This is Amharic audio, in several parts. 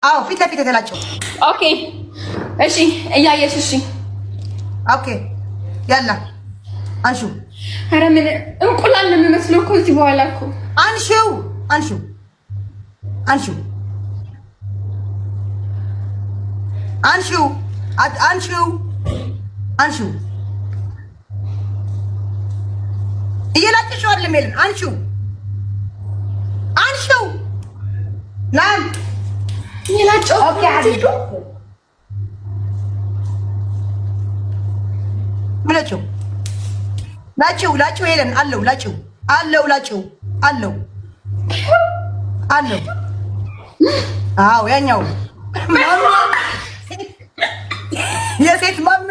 አዎ ፊት ለፊት የተላጨው። Okay እሺ፣ እያየሽ እሺ። Okay يلا አንሺው። ኧረ ምን እንቁላል ነው የሚመስለው እኮ እዚህ በኋላ እኮ። አንሺው፣ አንሺው፣ አንሺው፣ አንሺው፣ አንሺው፣ አንሺው። እየላጨሽው አይደለም ሄለን፣ አንሺው፣ አንሺው። ናም እየላጨው። Okay حبيبي ምላጭው፣ ላጭው፣ ላጭው ሄለን አለው፣ ላጭው አለው፣ ላጭው አለው፣ አለው። አዎ ያኛው የሴት ማሜ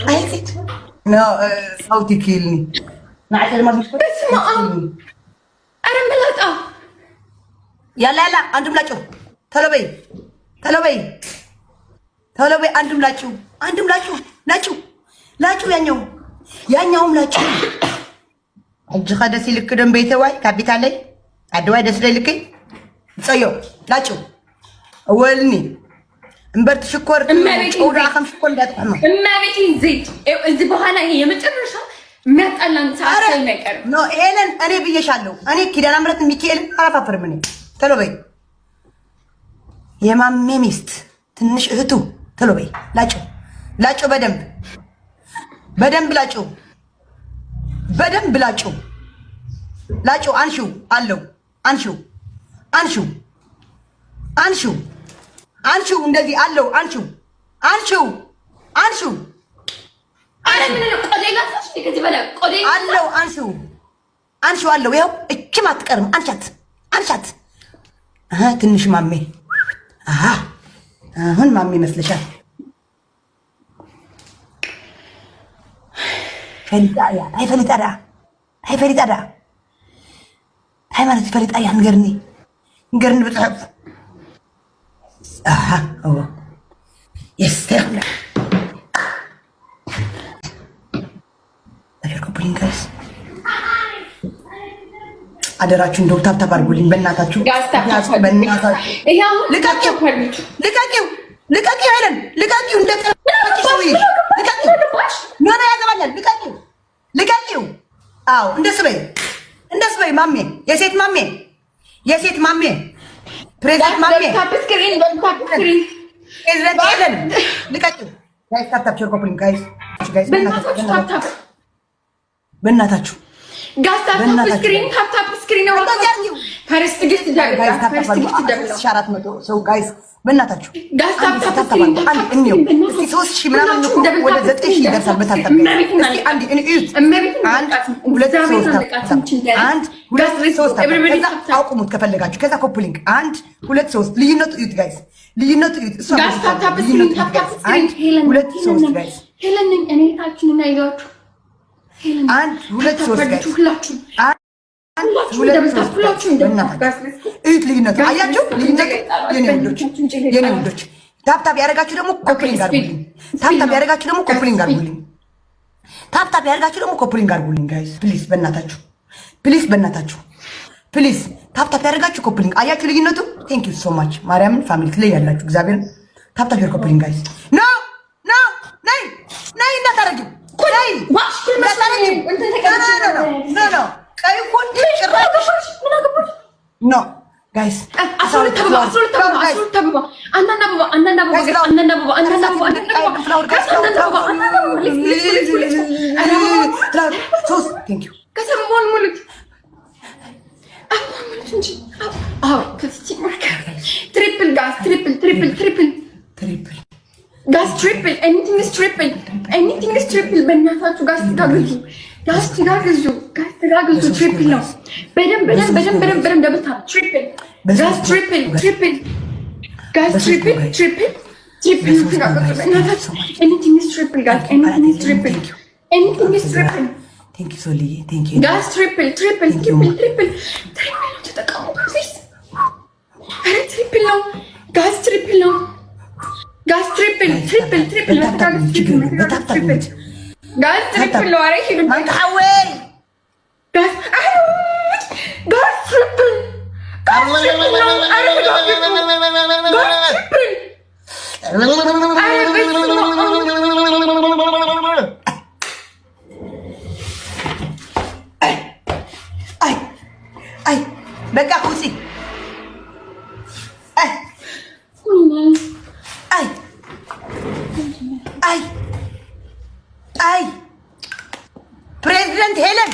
አይ ሴት no صوتي كيلني በስመ አብ፣ ኧረ መላጣ። يلا يلا አንዱም ላጭው፣ ቶሎ በይ፣ ቶሎ በይ፣ ቶሎ በይ። አንዱም ላጭው፣ አንዱም ላጭው፣ ላጭው፣ ላጭው፣ ያኛው ያኛውም ላጭው። ሕጂ ኸ ደስ ይልክ ዶ ቤተዋይ ካቢታለይ ዓድዋይ ደስ ደይልክ ፀዮ ላጭው ወልኒ እምበር ትሽኮር ጨውዳ ከም ሽኮር እንዳትቆሕማ። እመቤቴን ዘይት እዚህ በኋላ ይሄ የመጨረሻ የሚያጣላን ሰዓት አይቀርም። No ሄለን እኔ ብዬሻለሁ። እኔ ኪዳነ ምሕረት ሚካኤልን አላፋፍርም። እኔ ቶሎ በይ የማሜ ሚስት ትንሽ እህቱ ቶሎ በይ ላጭው፣ ላጭው፣ በደንብ በደንብ ላጭው፣ በደንብ ላጭው፣ ላጭው። አንሺው አለው፣ አንሺው፣ አንሺው፣ አንሺው፣ አንሺው፣ እንደዚህ አለው፣ አንሺው፣ አንሺው፣ አንሺው። ኧረ ምን ነው ቆዳ ይላሳሽ ከዚህ በላይ ቆዳ አለው፣ አንሺው፣ አንሺው አለው። ይኸው እችም አትቀርም። አንሻት፣ አንሻት። አሃ ትንሽ ማሜ፣ አሃ አሁን ማሜ ይመስልሻል። ፈሊጣ እያ ታይ ፈሊጣ ደኣ ታይ ፈሊጣ ደኣ ታይ ማለት እዩ ፈሊጣ እያ ንገርኒ፣ ንገርኒ ብፅሑፍ። ኣሃ እዎ yes ተይኽብላ አደርኩብኝ guys፣ አደራችሁ እንደው tap tap አድርጉልኝ በእናታችሁ፣ በእናታችሁ። ልቀቂው፣ ልቀቂው፣ ልቀቂው ሄለን ልቀቂው። እንደ ሰውዬ ልቀቂው። No no ያገባኛል። ልቀቂው፣ ልቀቂው። አዎ እንደሱ በይ፣ እንደሱ በይ። ማሜ የሴት ማሜ፣ የሴት ማሜ፣ ፕሬዚደንት ማሜ፣ ፕሬዚደንት ሄለን ልቀቂው። Guys tap tap share copy link guys፣ guys በእናታችሁ። Guys tap tap screen፣ tap tap screen ነው። First gift double፣ first gift double። 400 ሰው guys በእናታችሁ። Guys tap tap screen። አንድ እንየው እስኪ 3000 ምናምን እኮ ወደ 9000 ይደርሳል። በ tap tap እስኪ አንድ እዩት። አንድ ሁለት ሶስት tap፣ አንድ ሁለት ሶስት tap። ከዛ አቁሙት ከፈለጋችሁ። ከዛ copy link አንድ ሁለት ሶስት። ልዩነቱ እዩት guys፣ ልዩነቱ እዩት። እሷ Guys tap tap screen፣ tap tap screen። አንድ ሁለት ሶስት guys። ሄለን ነኝ እኔ ታችሁን አይዟችሁ። አንድ ሁለት ሶስት guys። ሁላችሁ አንድ ሁለት ሶስት በእናታችሁ እዩት ልዩነቱ። አያችሁ ልዩነቱ? የኔ ውዶች፣ የኔ ውዶች tap tap ያደረጋችሁ ደግሞ copy link አድርጉልኝ። Tap tap ያደረጋችሁ ደግሞ copy link አድርጉልኝ። Tap tap ያደረጋችሁ ደግሞ copy link አድርጉልኝ guys please፣ በእናታችሁ please፣ በእናታችሁ please። Tap tap ያደረጋችሁ copy link። አያችሁ ልዩነቱ? Thank you so much ማርያምን family ትለያላችሁ። እግዚአብሔርን tap tap copy link guys። No no ነይ፣ ነይ፣ እንዳታረጊው፣ ነይ እንዳታረጊው። No no ቀይ እኮ ጭራሽ no guys። 12 አበባ፣ 12 አበባ፣ 12 አበባ፣ አንዳንድ አበባ፣ አንዳንድ አበባ፣ አንዳንድ አበባ፣ አንዳንድ አበባ፣ አንዳንድ አበባ፣ አንዳንድ አበባ፣ አንዳንድ አበባ። ሶስት thank you። ከዛ አበባውን ሙሉት፣ አበባውን ሙሉት እንጂ። አዎ ከዚህ triple guys፣ triple፣ triple፣ triple። Triple። Guys triple፣ anything is triple፣ anything is triple። በእናታችሁ guys ተጋግዙ፣ guys ተጋግዙ፣ guys ተጋግዙ። Triple ነው። በደንብ በደንብ በደንብ በደንብ በደንብ double tap፣ triple guys፣ triple፣ triple guys፣ triple፣ triple፣ triple። ተጋግዙ በእናታችሁ። Anything is triple guys፣ anything is triple፣ anything is triple። Thank you ሶልዬ፣ thank you። Guys triple፣ triple፣ triple፣ triple፣ triple ነው። ተጠቀሙ please። ኧረ triple ነው guys፣ triple ነው guys፣ triple፣ triple፣ triple። መተጋገዝ፣ triple፣ መተጋገዝ፣ triple guys፣ triple ነው። ኧረ ሂዱ። አንተ ሓወይ። Guys፣ guys triple። Guys, triple ነው። ኧረ ተጋግዙ guys፣ triple። ኧረ በስመ አብ። አይ አይ፣ በቃ ውጪ። አይ አይ አይ አይ፣ ፕሬዚደንት ሄለን፣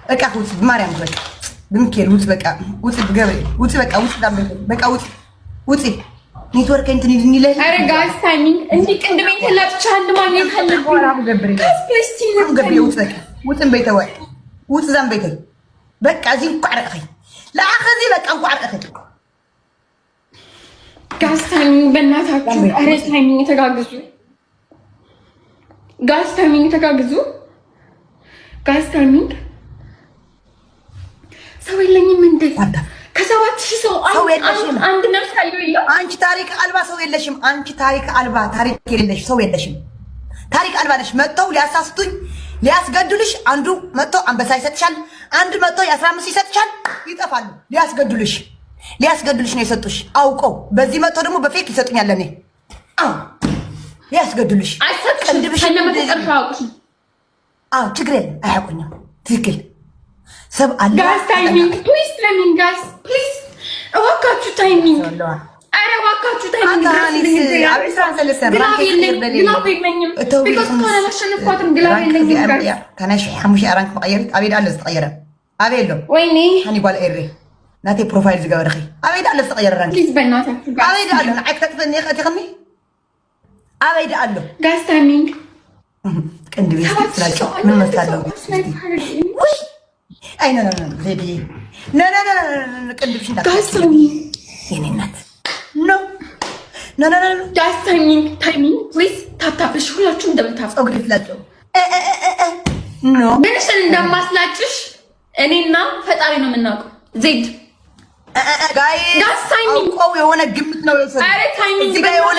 በቃ ውጭ፣ ብማርያም፣ በቃ ብሚካኤል ውጭ፣ በቃ ውጭ፣ ብገብርኤል ውጭ፣ በቃ ውጭ፣ በቃ ውጭ፣ ውጭ። ኔትወርክ እንትን ይልኝ። ኧረ guys, timing። እንዲህ ቅንድሜን ተላጭቼ አንድ ማግኘት አለብኝ። Guys, please, team። ገብርኤል ውጭ፣ በቃ ውጭ፣ በይተወ ውጭ፣ ዛም በይተይ። በቃ እዚ እንኳዕ ርእኺ ለኣኸ እዚ፣ በቃ እንኳዕ ርእኺ። Guys, timing በእናታችሁ። ኧረ timing ተጋግዙ guys፣ timing ተጋግዙ guys፣ timing። ሰው የለኝም እንዴ? ከ7,000 ሰው ሰው የለሽም። አንድ ነፍስ ያለው የለም። አንቺ ታሪክ አልባ ሰው የለሽም። አንቺ ታሪክ አልባ፣ ታሪክ የሌለሽ ሰው የለሽም። ታሪክ አልባ ነሽ። መጥተው ሊያሳስቱኝ ሊያስገድሉሽ፣ አንዱ መጥቶ አንበሳ ይሰጥሻል፣ አንዱ መጥቶ የ15 ይሰጥሻል። ይጠፋሉ። ሊያስገድሉሽ ሊያስገድሉሽ ነው የሰጡሽ አውቀው። በዚህ መጥቶ ደግሞ በ fake ይሰጡኛል ለእኔ። አዎ፣ ሊያስገድሉሽ። አይሰጥሽም። ቅንድብሽን ከነመፈጠርሽ አያውቁሽም። አዎ፣ ችግር የለም፣ አያውቁኝም። ትክክል ሰብ አለ። Guys, timing, please, timing guys, please፣ እባካችሁ timing። ኧረ እባካችሁ timing። Glove የለኝም፣ glove የለኝም። Because እስካሁን አላሸነፍኳትም። Glove የለኝም guys። ታናሽ ሓሙሽተ rank መቀየሪት ኣበይ ዳኣ ኣሎ ዝተቀየረ? ኣበይ ኣሎ? ወይኔ። ሃኒ ጓል ኤሪ፣ ናተይ profile ዝገበርኺ ኣበይ ዳኣ ኣሎ ዝተቀየረ rank? Please በእናታችሁ። ኣበይ ዳኣ ኣሎ? ንዓይ ክተጥፍእኒ እኽእትኽኒ? ኣበይ ዳኣ ኣሎ? Guys, timing። ቅንድቤ ስላጮ ምን መስላለሁ? ውይ፣ አይ፣ no, no, no፣ ዜድዬ፣ no, no, no፣ ቅንድብሽ Guys, timing። የኔ እናት፣ no, no, no, no። Guys, timing, timing, please፣ tap tap። እሺ ሁላችሁም double tap። ፀጉሪ ትላጮ፣ no። ምንሽን እንደማስላጭሽ እኔና ፈጣሪ ነው የምናውቀው። ዜድ Guys Guys, timing። አውቀው የሆነ ግምት ነው የወሰዱት። ኧረ timing። እዚህ ጋር የሆነ